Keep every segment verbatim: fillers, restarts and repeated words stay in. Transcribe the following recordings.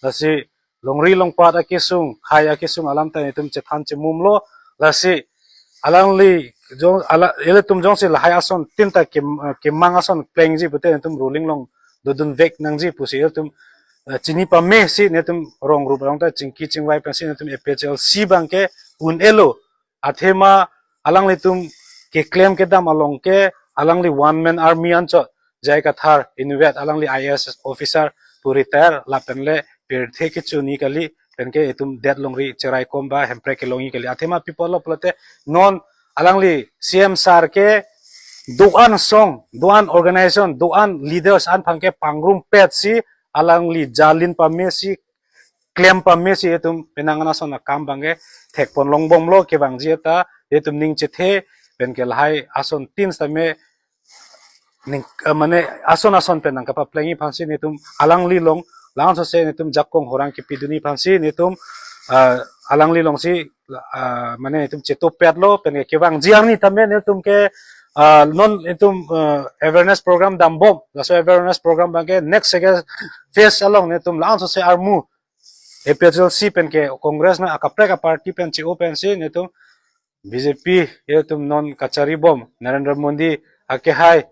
Lasi longri longpat akesung, khei akesung alam ta netum chethan chemumlo. Lasi alangli jong, ala, ilitum jongsi lahai asontin ta kem, eh, kemang ason plengji pute netum ruling along dodunvek nangji pusi ilitum, eh, chini pamesi netum rong rup along ta chingki chingvai pensi netum A P H L C abangke un-elo. Athema alanglitum keklem kedam along ke alangli one man army anchot, J I Kathar inutvet alangli I A S officer pu retire lapen le pirthe kechini kali, penke itum det longri cheraikom ba Hemprek kelongji kali. Athema pi apotlo pulote non alangli C M sir ke do-an asong, do-an organization, do-an leaders an aphan ke pangrumpetsi alangli jalin pamesi, klem pamesi itum penang an ason akam abangke thekpon longbomlo. Kevangji ta itum ning chethe penke lahai asontin sitame ning, eh, mane ason ason pen nangkapaplengji aphansi netum alangli along, langsose netum jakong horang kepidunji aphansi netum, eh, alangli alongsi, eh, mane netum chetopetlo. Penke kevangji arni tame netum ke, eh, non netum, eh, awareness program dambom. Laso awareness program abangke next second phase along netum langsose armu A P H L C penke Congress na akaprek aparty pen che-o pensi netum B J P, itum non kacharibom Narendra Modi akehai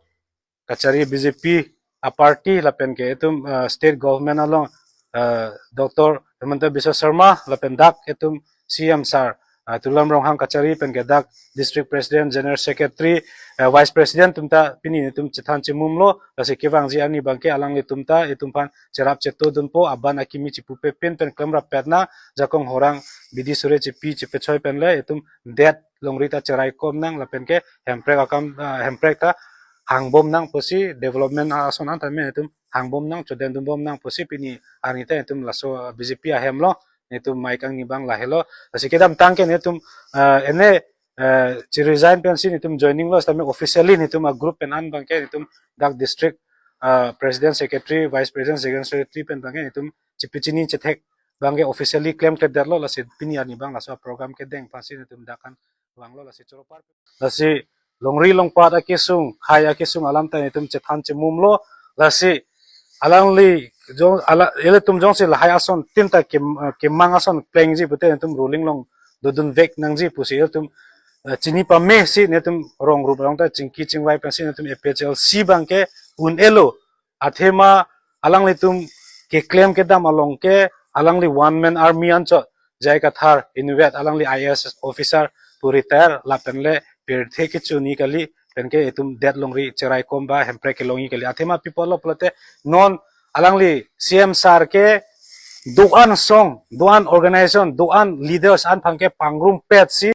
kachari B J P aparty lapenke itum, eh, state government along, eh, Doctor Himanta Biswa Sarma lapen dak itum C M sir, eh, Tuliram Ronghang kachari penke dak district president, general secretary, eh, vice president atum ta pini netum chethan chemumlo. Lasi kevangji arni abangke alanglitum ta itum aphan cherap chetodunpo, aban akimi chipupepin pen klemrappet nang, jakong horang bidi suri chipi chipechoi pen le itum det longri ta cheraikom nang lapenke Hemprek akam, ah, Hemprek ta hangbom nang pusi, development ason an tame itum hangbom nang, chodendunbom nang pusi pini arni ta itum laso, ah, B J P ahem along netum mai kangni abang lahelo. Lasi kedamtang ke netum, ah, ene, eh, chi-resign pensi netum joining lo sitame officially netum a-group pen an abangke netum dak district, ah, president, secretary, vice president, secretary pen abangke netum chipechini chethek abangke officially klemkledetlo. Lasi pini arni abang laso program kedeng aphansi netum dak an vanglo. Lasi choro apar, lasi longri longpat akesung, khei akesung alam ta netum chethan chemumlo. Lasi alangli jong, ala, ilitum jongsi lahai asontin ta kem, eh, kemang ason plengji pute netum ruling along dodunvek nangji pusi ilitum, eh, chini pamesi netum rong rup along ta chingki chingvai pensi netum A P H L C abangke un-elo. Athema alanglitum keklem kedam along ke alangli one man army anchot, J I Kathar inutvet alangli I A S officer pu retire lapen le pirthe kechini kali, penke itum det longri cheraikom ba Hemprek kelongji kali. Athema pi apotlo pulote non alangli C M sir ke do-an asong, do-an organization, do-an leaders an aphan ke pangrumpetsi